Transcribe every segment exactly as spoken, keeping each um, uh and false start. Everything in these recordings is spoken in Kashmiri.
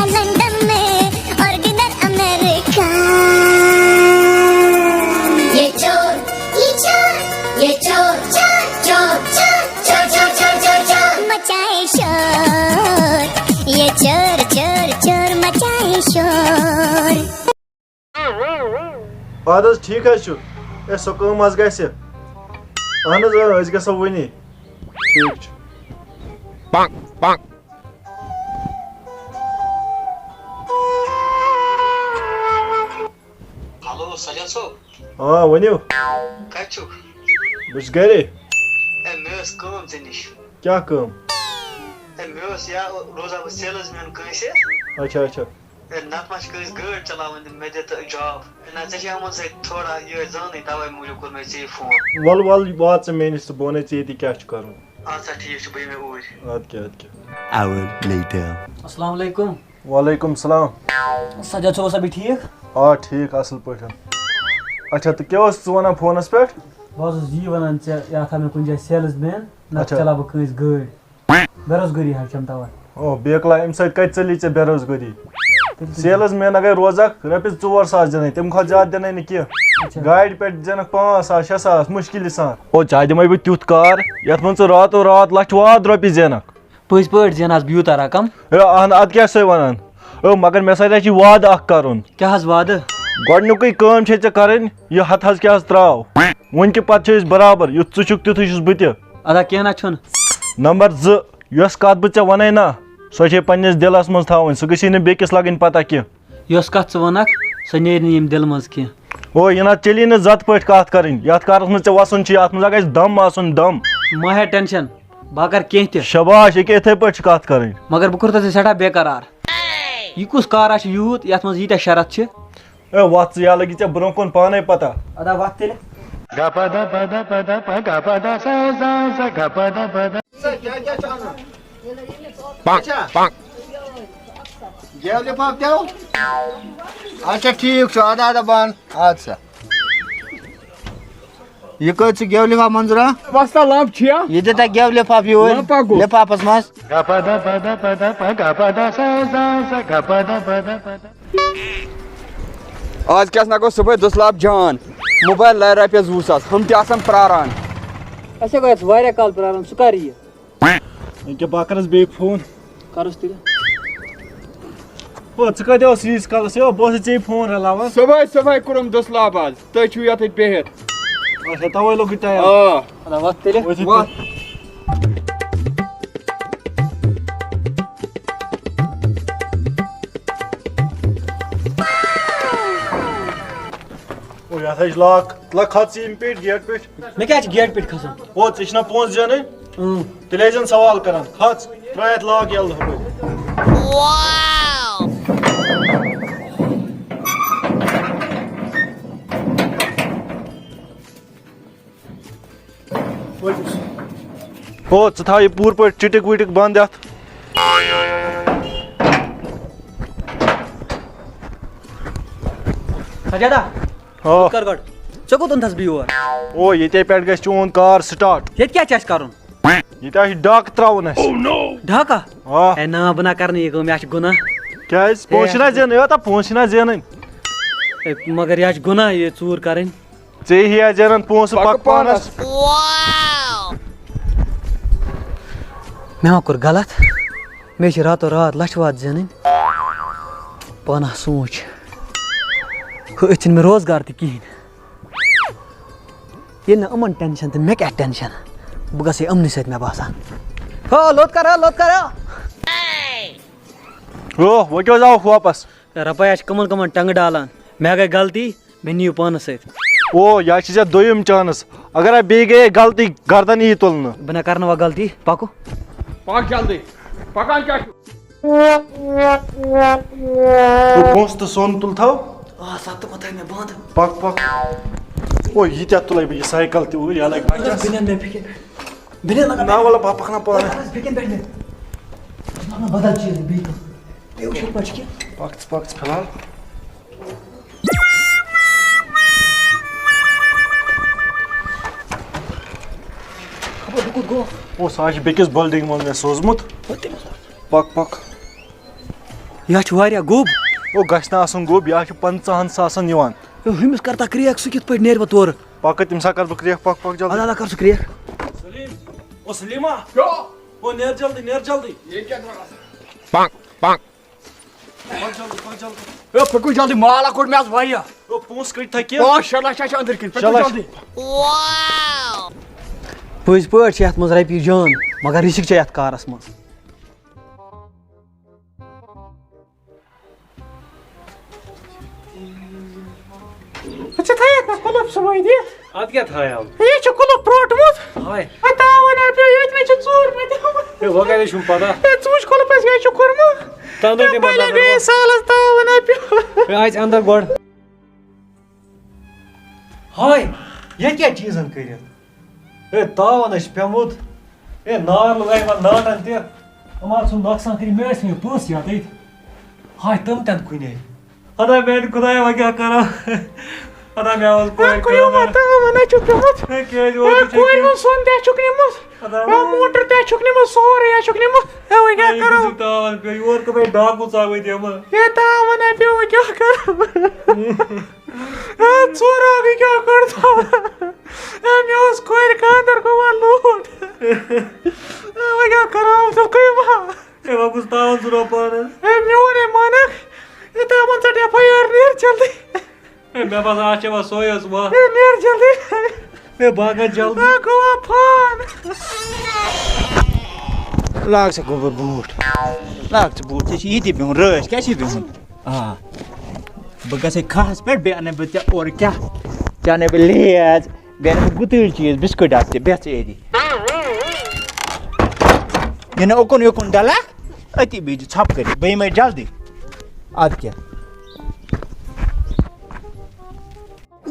لندن میں اور ڈنر امریکہ۔ یہ چور، یہ چور، یہ چور، چور، چور، چور، چور، چور، چور، چور، چور مچائے شور۔ یہ چور، چور، چور مچائے شور۔ اَدٕ حظ، ٹھیٖک حظ چھُ۔ ہے، سۄ کٲم حظ گژھِ۔ اَہَن حظ، اۭں، أسۍ گژھو وٕنی۔ ٹھیٖک چھُ۔ ہیلو، سجاد صٲب۔ آ، ؤنِو۔ کَتہِ چھُکھ؟ بہٕ چھُس گَرے۔ ہے، مےٚ ٲس کٲم ژےٚ نِش۔ کیٛاہ کٲم؟ ہے، مےٚ اوس یا روزان بہٕ سیلٕز مین کٲنٛسہِ۔ اچھا، اچھا۔ ہے، نَتہٕ ما چھِ کٲنٛسہِ گٲڑۍ چلاوٕنۍ تہٕ مےٚ دِ تہٕ جاب۔ ہے، نہ، ژےٚ چھِ یِمَن سۭتۍ تھوڑا یہِ زانٕے، تَوَے موٗجوٗب کوٚر مےٚ ژےٚ فون۔ وَلہٕ، وَلہٕ، وات ژٕ مےٚ نِش تہٕ بہٕ وَنَے ژےٚ ییٚتی کیٛاہ چھُ کَرُن۔ اَدٕ سا، ٹھیٖک چھُ، بہٕ یِمَے اوٗرۍ۔ اَدٕ کیٛاہ، اَدٕ کیٛاہ۔ Hour later۔ السلام علیکم۔ وعلیکم السلام۔ سجاد صٲب، اوسا بیٚیہِ ٹھیٖک؟ آ، ٹھیٖک، اَصٕل پٲٹھۍ۔ اچھا، تہٕ کیٛاہ اوس ژٕ وَنان فونَس پٮ۪ٹھ؟ بہٕ حظ اوسُس یی وَنان ژےٚ، یہِ ہَتھ ہا مےٚ کُنہِ جایہِ سیلٕز مین، نَتہٕ اچھا۔ چلاو بہٕ کٲنٛسہِ گٲڑۍ۔ بے روزگٲری حظ چھَم تَوَے۔ او، بیکلا، اَمہِ سۭتۍ کَتہِ ژَلی ژےٚ بے روزگٲری؟ تیٚلہِ کیٛاہ؟ سیلٕز مین اَگَے روزَکھ، رۄپیَس ژور ساس دِنَے، تَمہِ کھۄتہٕ زیادٕ دِنَے نہٕ کینٛہہ۔ اچھا۔ گاڑِ پٮ۪ٹھ زینَکھ پانٛژھ ساس، شےٚ ساس، مُشکِلی سان۔ او، ژےٚ دِمَے بہٕ تیُتھ کار، یَتھ منٛز ژٕ راتو رات لَچھٕ واد رۄپیہِ زینَکھ۔ پٔزۍ پٲٹھۍ زینہٕ حظ بہٕ یوٗتاہ رقم؟ ہے، اہن، اَدٕ کیٛاہ چھِ سۄے وَنان؟ او، مگر مےٚ سۭتۍ حظ چھِ وعدٕ اَکھ کَرُن۔ کیٛاہ حظ وعدٕ؟ گۄڈٕنیُکُے کٲم چھے ژےٚ کَرٕنۍ، یہِ ہَتھ حظ کیٛاہ حظ ترٛاو۔ وٕنہِ کہِ پَتہٕ چھِ أسۍ برابر، یُتھ ژٕ چھُکھ تیُتھُے چھُس بہٕ تہِ۔ ادا کینٛہہ نہ چھُنہٕ۔ نمبر زٕ، یۄس کَتھ بہٕ ژےٚ وَنَے نا، سۄ چھے پنٛنِس دِلَس منٛز تھاوٕنۍ، سۄ گٔژھی نہٕ بیٚکِس لَگٕنۍ پَتہ کینٛہہ۔ یۄس کَتھ ژٕ وَنَکھ، سۄ نیرِ نہٕ ییٚمہِ دِلہٕ منٛز کینٛہہ۔ او، یہِ نہ چلی نہٕ زَتہٕ پٲٹھۍ کَتھ کَرٕنۍ، یَتھ کارَس منٛز ژےٚ وَسُن چھُ، اَتھ منٛز ہا گژھِ دم آسُن، دم۔ مہ ہےٚ ٹٮ۪نشَن، بہٕ ہا کَرٕ کینٛہہ تہِ۔ شاباش، ییٚکیٛاہ یِتھَے پٲٹھۍ چھِ کَتھ کَرٕنۍ۔ مگر بہٕ کوٚرُتھ ژےٚ سٮ۪ٹھاہ بے قرار۔ یہِ کُس کارا چھُ یوٗت، یَتھ منٛز ییٖتیٛاہ شرط چھِ؟ اے، وَتھ ژٕ، یا لَگی ژےٚ برٛونٛہہ کُن پانَے پَتہ۔ ادا وَتھ تیٚلہِ۔ سا، کیٛاہ کیٛاہ چھُ اَنُن؟ اچھا۔ گیو لِفاف تہِ آو؟ اچھا، ٹھیٖک چھُ، اَدٕ، اَدٕ، بہٕ اَنہٕ۔ اَدٕ سا۔ یہِ کۭتِس چھُ گیو لِفاف، منظورا؟ وۄستا، لَمپ چھُیا؟ یہِ دِ تہ گیو لِفاف یوٗرۍ۔ لَمپا گوٚو۔ لِفافَس منٛز۔ آز کیٛاہ سا گوٚو صُبحٲے دٔسلاب جان، موبایل لارِ رۄپیَس وُہ ساس، ہُم تہِ آسَن پرٛاران۔ اَسہِ ہے گوٚو اَتھ واریاہ کال پرٛاران، سُہ کَر یِیہِ؟ ییٚکیٛاہ بہٕ کَرَس بیٚیہِ فون۔ کَرُس تیٚلہِ۔ او، ژٕ کَتہِ اوس ییٖتِس کالَس؟ ہے، بہٕ اوسُس ژےٚ فون رَلاوان۔ صُبحٲے صُبحٲے کوٚرُم دٔسلاب آز، تُہۍ چھِو یَتھ سۭتۍ بِہِتھ۔ اچھا، تَوَے لوٚگُے ٹایم۔ آ۔ اَدٕ وَتھ تیٚلہِ۔ ؤتھِو وَتھ۔ تیٚلہِ۔ او، یَتھ ہا چھِ لاک۔ لَگ کھَس ژٕ ییٚمہِ پیٚٹھۍ، گیٹ پیٚٹھۍ۔ مےٚ کیٛازِ چھِ گیٹ پیٚٹھۍ کھَسُن؟ او، ژےٚ چھِنا پونٛسہٕ زینٕنۍ؟ اۭں۔ تیٚلہِ ٲسۍ زَن سوال کَران۔ کھَس، ترٛاو یَتھ لاک یَلہٕ ہُپٲرۍ۔ او، ژٕ تھاو یہِ پوٗرٕ پٲٹھۍ چِٹِک وِٹِک بنٛد یَتھ۔ سجادا، آ۔ کر گۄڈٕ۔ ژےٚ کوٚت اوٚنتھس بہٕ یور؟ او، ییٚتے پٮ۪ٹھ گژھِ چون کار start۔ ییٚتہِ کیٛاہ چھُ اَسہِ کَرُن؟ ییٚتہِ حظ چھُ ڈاکہٕ ترٛاوُن اَسہِ۔ ڈاکہ؟ آ۔ ہے نا، بہٕ نا کَرٕ نہٕ یہِ کٲم، یہِ حظ چھِ گُناہ۔ کیٛازِ؟ پونٛسہٕ چھِنہ زینٕنۍ، یوٗتاہ پونٛسہٕ چھِنہ زینٕنۍ۔ ہے، مگر یہِ حظ چھِ گُناہ یہِ ژوٗر کَرٕنۍ۔ ژےٚ ہِیا زینَن پونٛسہٕ، پَکھ پَکھ پانَس۔ پانَس۔ مےٚ ما کوٚر غلط؟ مےٚ چھِ راتو رات لَچھٕ واد زینٕنۍ۔ پانہ سونٛچ۔ ہُہ، أتھۍ چھِنہٕ مےٚ روزگار تہِ کِہیٖنۍ۔ ییٚلہِ نہٕ یِمَن ٹٮ۪نشَن تہٕ مےٚ کیٛاہ ٹٮ۪نشَن؟ بہٕ گژھٕ ہے یِمنٕے سۭتۍ، مےٚ باسان۔ ہو، لوٚت کَر ہا، لوٚت کَر ہا۔ ہو، وۄنۍ کیٛاہ حظ آوُکھ واپَس؟ رۄپَے، اَسہِ چھِ کٕمَن کٕمَن ٹنٛگہٕ ڈالان۔ مےٚ گٔے غلطی، مےٚ نِیِو پانَس سۭتۍ۔ او، یہِ حظ چھِ ژےٚ دوٚیِم chance۔ اگر ہا بیٚیہِ گٔیے غلطی، گردن یی تُلنہٕ۔ بہٕ نہ کرٕ نہٕ وۄنۍ غلطی، پکو۔ پکھ جلدی۔ پکان کیٛاہ چھُ؟ ہُہ پونٛسہٕ تہٕ سۄن تُل تھاو۔ آ، سَتھ تہٕ مہ تھاو مےٚ بنٛد۔ پکھ، پکھ۔ او، یہِ تہِ ہا تُلے بہٕ یہِ سایکل تہِ اوٗرۍ، یہِ ہا لگہِ بچس۔ بنیان مےٚ فِکرِ۔ بنیان لگا نہ، وَلہٕ بہٕ پکناو پانہٕ۔ بہٕ کرٕ بیٚکہِ اَندٕ بیٚہتھ۔ بہٕ اَنہٕ بدل چیٖز بیٚیہِ کانٛہہ۔ بیٚیہِ وٕچھو پَتہٕ چھِ کینٛہہ۔ پَک ژٕ، پَک ژٕ فِلحال۔ خبر بہٕ کوٚت گوٚو۔ او، سُہ حظ چھُ بیٚکِس building منٛز مےٚ سوٗزمُت۔ پَتہٕ تٔمِس وَنہٕ۔ پَک، پَک۔ یہِ چھُ واریاہ گوٚب۔ او، گژھِ نہٕ آسُن گوٚب، یہِ چھُ پنٛژاہن ساسن یِوان۔ ہے، ہُمِس کر تا کرٛیک، سُہ کِتھ پٲٹھۍ نیرِ وۄنۍ تورٕ؟ پکھ، تٔمِس ہا کر بہٕ کرٛیک، پکھ، پکھ، جلدی۔ ادا، ادا، کر سُہ کرٛیک۔ سلیٖم، او سلیٖما۔ کیٛاہ؟ او، نیر جلدی، نیر جلدی۔ یہِ کیٛاہ درٛاو؟ پکھ، پکھ۔ پکھ جلدی، پکھ جلدی۔ ہے، پٔکِو جلدی، مال ہا کوٚڑ مےٚ آز واریاہ۔ او، پونٛسہٕ کٔڑۍ تھا کینٛہہ؟ پانٛژھ شےٚ لچھ ہا چھِ أنٛدٕرۍ کِنۍ، پٔکِو شےٚ لچھ۔ جلدی۔ پٔزۍ پٲٹھۍ چھِ یَتھ منٛز رۄپیہِ جان، مگر رِسک چھےٚ یَتھ کارَس منٛز۔ ژٕ تھٲیِتھ مےٚ کُلُف صُبحٲے دِتھ۔ اَدٕ کیٛاہ تھایَو؟ یہِ چھُ کُلُف پروٹمُت۔ ہاے۔ اَدٕ تاوَن ہا پیوٚو، ییٚتہِ مےٚ چھُ ژوٗرمُت۔ ہے، وۄنۍ کَتہِ چھُم پَتہ؟ ہے، ژٕ وٕچھ کُلُفَس کیٛاہ چھُ کوٚرمُت۔ تَنہٕ ہے، تہِ پَلے مطلب گٔیے سالَس تاوَن ہا پیوٚو۔ ہے، اَژ اَندَر گۄڈٕ۔ ہاے، یہِ کیٛاہ چیٖزَن کٔرِتھ؟ ہے، تاوَن ہا چھُ پیوٚمُت۔ ہے، نار لوٚگ اَمہِ ناٹَن تہِ۔ یِمَن ژھُن نۄقصان کٔرِتھ، مےٚ ٲسۍ مےٚ پونٛسہٕ یَتھ أتھۍ۔ ہاے، تِم تہِ نہٕ کُنے۔ خۄدا میٛانہِ خۄدایا، وۄنۍ کیٛاہ کَرو؟ خۄدا مےٚ اوس ہے، کورِ کُنہِ خانٛدر۔ وَتہٕ وَنان چھُکھ پیوٚمُت۔ ہے، کیٛازِ ہے، ووتُے ژےٚ کورِ کیٛاہ؟ ہُنٛد سۄن تہِ چھُکھ نِمُت۔ خۄدا ہے، موٹر تہِ چھُکھ نِمُت، سورُے چھُکھ نِمُت۔ ہے، وۄنۍ کیٛاہ ہے، کَرو؟ یہِ گوٚژھ تاوَن پیوٚو، یور کوٚت ہے ڈاکوٗ ژاوٕے تہِ یِمہٕ؟ ہے، تاوَن ہے پیوٚو، وۄنۍ کیٛاہ کَرو؟ ہے، ژوٗرو گٔے کیٛاہ کَرو؟ ہے، مےٚ اوس کورِ خانٛدر گوٚو وۄنۍ لوٗٹھ۔ ہے، وۄنۍ کیٛاہ کَرو، عبدالقیوٗما؟ ہے، وۄنۍ کُس تاوَن ژٕ رو پانَس؟ ہے، میون ہے مانکھ۔ ہے، تاوَن ژَٹ ایف آی آر، نیر جلدی۔ ہے، مےٚ باسان، اَتھ چھےٚ وۄنۍ سۄے یٲژ وَتھ۔ ہے، نیر جلدی۔ ہے، بہٕ ہا گژھٕ جلدی۔ ہے، گوٚوا فون۔ لاگ ژٕ گوٚبُر بوٗٹھ۔ لاگ ژٕ بوٗٹھ، ژےٚ چھِ ییٚتی بِہُن، رٲچھ کیٛاہ چھِ بِہُن؟ آ۔ بہٕ گژھٕ کھہَس پٮ۪ٹھ، بیٚیہِ اَنَے بہٕ ژےٚ اورٕ کیٛاہ؟ ژےٚ اَنَے بہٕ لیز، بیٚیہِ اَنَے بہٕ گُتٕلۍ چیٖز، بِسکوٗٹ اَکھ تہِ، بیٚہہ ژٕ ییٚتی۔ یہِ نہٕ اُکُن یُکُن ڈَلَکھ، أتی بِہِو ژھۄپہٕ کٔرِتھ، بہٕ یِمَے جلدی۔ اَدٕ کیٛاہ؟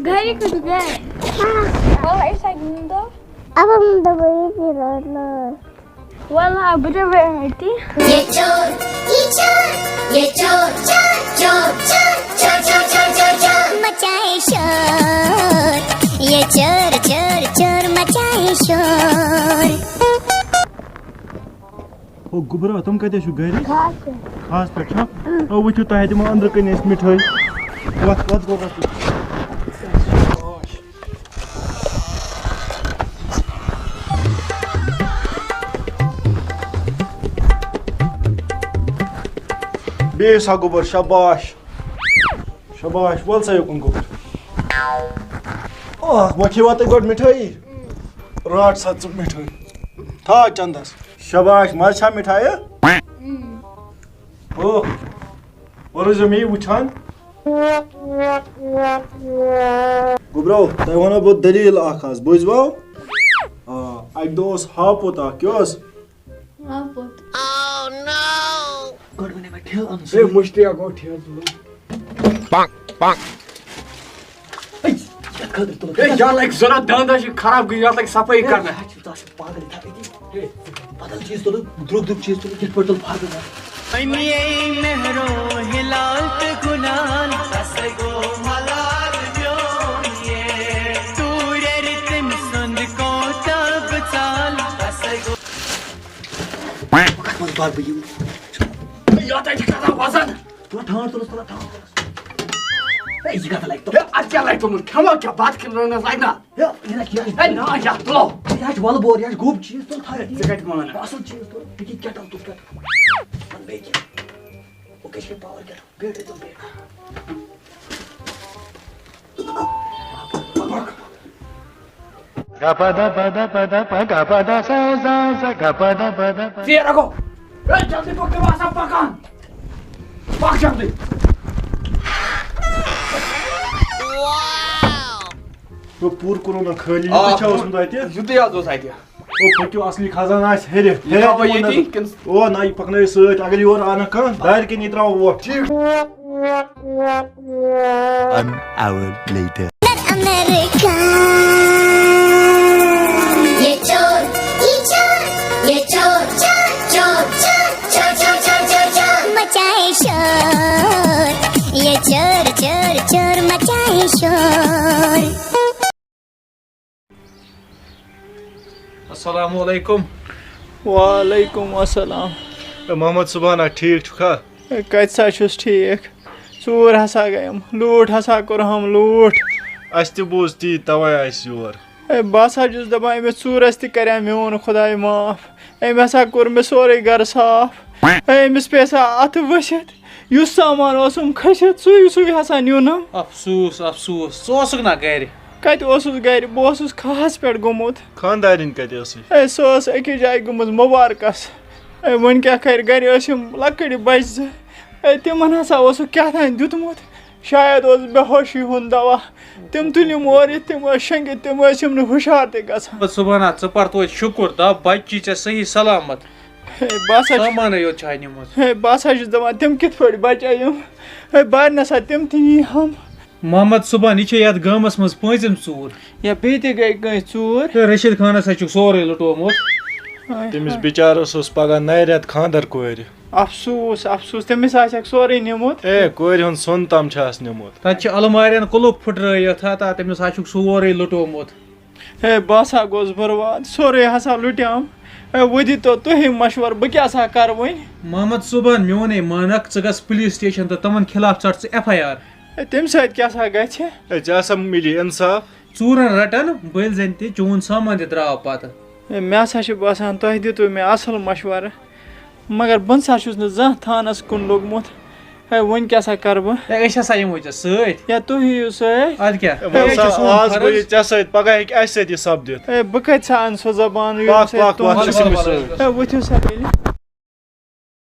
گرِ کتھ گرِ؟ وَلہٕ أسۍ ہا گِنٛدو۔ اب ہم دبئی کی روڈ میں۔ وَلہٕ آ، بہٕ دِمہٕ أتی۔ یہ چور، یہ چور، یہ چور، چور، چور، چور، چور، چور، چور، چور، چور، مچائے شور۔ یہ چور، چور، چور، مچائے شور۔ او گوٚبرا، تِم کَتہِ چھِو گَرِ؟ کھہَس پٮ۪ٹھ۔ کھہَس پٮ۪ٹھ چھا؟ اۭں۔ او ؤتھِو، تۄہہِ دِمو أنٛدرٕ کَنہِ أسۍ مِٹھٲے۔ وَتھ، وَتھ گوٚبرا۔ بیٚیِس ہا گوٚبُر، شاباش۔ شاباش، وَل سا یوکُن گوٚبُر۔ آہ، وۄنۍ کھیٚوا تُہۍ گۄڈٕ مِٹھٲیی؟ رَٹ سا ژٕ مِٹھٲے۔ تھاو چَندَس۔ شاباش، مَزٕ چھا مِٹھایہِ؟ او، وۄنۍ روٗزِو مےٚ یہِ وٕچھان۔ گوٚبرو، تۄہہِ وَنو بہٕ دٔلیٖل اَکھ آز، بوٗزِوا؟ آ، اَکہِ دۄہ اوس ہاپُت اَکھ، کیٛاہ اوس؟ ہاپُت۔ گۄڈٕ وَنے مےٚ ٹھیلہٕ اَنُن ہے، سۭتۍ۔ مُشتِیا گوٚو ٹھیلہٕ تُلُن۔ پانٛک، پانٛک۔ ہے، یَتھ خٲطرٕ تُلُکھ۔ ہے، یَتھ لَگہِ ضوٚرَتھ، دَنٛد حظ چھِ خراب گٔے، یَتھ لَگہِ صفٲیی ہے، کَرنَس۔ یہِ حظ چھُ، ژٕ حظ چھُکھ پاگل، یہِ تھاو أتی۔ ہے، بدل چیٖز تُلُن، درٛوگ درٛوگ چیٖز تُلُن، یِتھ پٲٹھۍ تُل فاقہٕ زَن۔ اَمے مہرو ہلال تہٕ گُنال، سَسے گوٚو ملال میون یے۔ توٗرٮ۪ر تٔمۍ سُنٛد کوتاہ بہٕ ژال، سَسے گوٚو۔ بہٕ کَتھ منٛز بَرٕ بہٕ یِم؟ یَتھ ہَے چھِ کھَسان وَزَن۔ تُلہ ٹھانٛڈ، تُلُس، تُلہ ٹھانٛڈ، تُلُس۔ ہے، یہِ کَتھ لَگہِ تُلُن؟ ہے، اَتھ کیٛاہ لَگہِ تُلُن؟ کھٮ۪مو کیٛاہ؟ بَتہٕ کھٮ۪مو رَنٛگنَس لَگہِ نا؟ ہے، یہِ نہ کیٛاہ؟ ہے، نا، یَتھ تُلو۔ یہِ حظ چھُ وَلہٕ بور، یہِ حظ چھُ گوٚب چیٖز، تُل تھاو یَتھ۔ ژٕ کَتہِ مانان؟ اَصٕل چیٖز تُل۔ یہِ کیٛاہ کَٹَل تُل کَٹَل؟ وَن بیٚیہِ کینٛہہ۔ وۄنۍ کیٛاہ چھِ مےٚ پاوَر کَٹَل؟ بیٹری تُل بیٹری۔ گپا دپا دپا دپا گپا دسا زا زا گپا دپا دپا۔ ژیر گوٚو۔ ہے، جلدی پوٚک، تِم آسان پکان۔ پکھ جلدی۔ تو پوٗرٕ کوٚرُن نہ خٲلی، آ، یُتُے چھا اوسمُت اَتہِ؟ یُتُے حظ اوس اَتہِ۔ او، پٔکِو، اصلی خزانہٕ آسہِ ہیٚرِ۔ یہِ ہیٚرِ تھاوو آسہِ ییٚتی ووٚنمُت۔ کِنہٕ؟ او، نہ، یہِ پکنٲیِو سۭتۍ، اگر یورٕ آو نہ کانٛہہ، دارِ کِنۍ یہِ ترٛاوو وۄٹھ۔ ٹھیٖک۔ One hour later. امریکہ۔ یہ چور، یہ چور، یہ چور، چور، چور، چور، چور، چور، چور، چور، چور، مچائے شور۔ یہ چور، چور، چور، مچائے شور۔ السلام علیکم۔ وعلیکم السلام۔ اے محمد سبحانہ، ٹھیک چھُکھا؟ ہے، کَتہِ سا چھُس ٹھیٖک؟ ژوٗر ہسا گٔیم، لوٗٹھ ہسا کوٚرہم لوٗٹھ۔ اَسہِ تہِ بوٗز تی، تَوَے آیہِ أسۍ یور۔ ہے، بہٕ ہسا چھُس دَپان، أمِس ژوٗرَس تہِ کَریٛا میون خۄداے معاف۔ أمۍ ہسا کوٚر مےٚ سورُے گَرٕ صاف۔ ہے، أمِس پیٚیہِ سا اَتھٕ ؤسِتھ؟ یُس سامان اوسُم کھٔسِتھ، سُے، سُے ہسا نیونم۔ افسوس، افسوس، ژٕ اوسُکھ نا گرِ؟ کتہِ اوسُس گرِ؟ بہٕ اوسُس کھاہس پٮ۪ٹھ گوٚمُت۔ خاندارِنۍ کتہِ ٲسٕے؟ ہے، سۄ ٲس أکِس جایہِ گٔمٕژ مُبارکس۔ ہے، وۄنۍ کیٛاہ کرِ؟ گرِ ٲسِم لۄکٕٹۍ بچہِ زٕ۔ ہے، تِمن ہسا اوسُکھ کیٛاہ تام دیُتمُت۔ شاید اوس بے ہوشی ہُنٛد دوا۔ تِم تُلِم اورٕ یِتھ، تِم ٲسۍ شٔنگِتھ، تِم ٲسِم نہٕ ہُشار تہِ گژھان۔ صبحن ہا، ژٕ پر توتہِ شُکُر، دپ بچہِ چھِ ژےٚ صحیح سلامت۔ ہے، بہٕ ہسا چھُس، سامانَے یوت چھا نیوٗمُت؟ ہے، بہٕ ہسا چھُس دَپان، تِم کِتھ پٲٹھۍ بچے یِم؟ ہے، بہٕ نہ سا تِم تہِ یی ہم۔ محمد صُبحن، یہِ چھےٚ یَتھ گامَس منٛز پٲنٛژِم ژوٗر۔ یا بیٚیہِ تہِ گٔے کٲنٛسہِ ژوٗر۔ ہے، رشیٖد خانَس ہا چھُکھ سورُے لُٹومُت۔ ہاے تٔمِس ہاے۔ بِچارَس اوس پگاہ نَیہِ رٮ۪تہٕ خانٛدر کورِ۔ افسوس، افسوس، تٔمِس آسٮ۪کھ سورُے نیوٗمُت۔ ہے، کورِ ہُنٛد سۄن تام چھُ اَس نیوٗمُت۔ تَتہِ چھِ المارٮ۪ن قُلُف پھٕٹرٲیِتھ، ہا، تہٕ تٔمِس ہا چھُکھ سورُے لُٹومُت۔ ہے، بہٕ ہسا گوٚوس برباد، سورُے ہسا لُٹیوم۔ ہے، وۄنۍ دِتو تُہی مشورٕ، بہٕ کیٛاہ سا کرٕ وۄنۍ؟ محمد صٲبن، میونے مانکھ، ژٕ گژھ پُلیٖس سٹیشن تہٕ تِمن خلاف ژٹ ژٕ ایف آی آر۔ ہے، تَمہِ سۭتۍ کیٛاہ سا گژھِ؟ ہے، ژےٚ ہسا میلی انصاف۔ ژوٗرن رٹن بٔلۍ زن تہِ چون سامان تہِ درٛاو پتہٕ۔ ہے، مےٚ ہسا چھُ باسان، تۄہہِ دِتوٕ مےٚ اصل مشورٕ، مگر بہٕ نسا چھُس نہٕ زانٛہہ تھانس کُن لوٚگمُت۔ ہے، وۄنۍ کیٛاہ سا کرٕ بہٕ؟ ہے، أسۍ ہسا یِمو ژےٚ سۭتۍ۔ یا تُہۍ یِیِو سۭتۍ۔ اَدٕ کیٛاہ؟ ہے، وَلہٕ ہے، یہِ سا چھُ سون آز بہٕ فرض۔ یہِ ژےٚ سۭتۍ، پگاہ ہیٚکہِ اَسہِ سۭتۍ یہِ سپدِتھ۔ ہے، بہٕ کَتہِ سا اَنہٕ سُہ زبان ییٚمہِ پکھ، سۭتۍ پکھ، تُہُنٛد وَتھ چھُ چھُ؟ أمِس سۭتۍ۔ ہے، ؤتھِو سا تیٚلہِ۔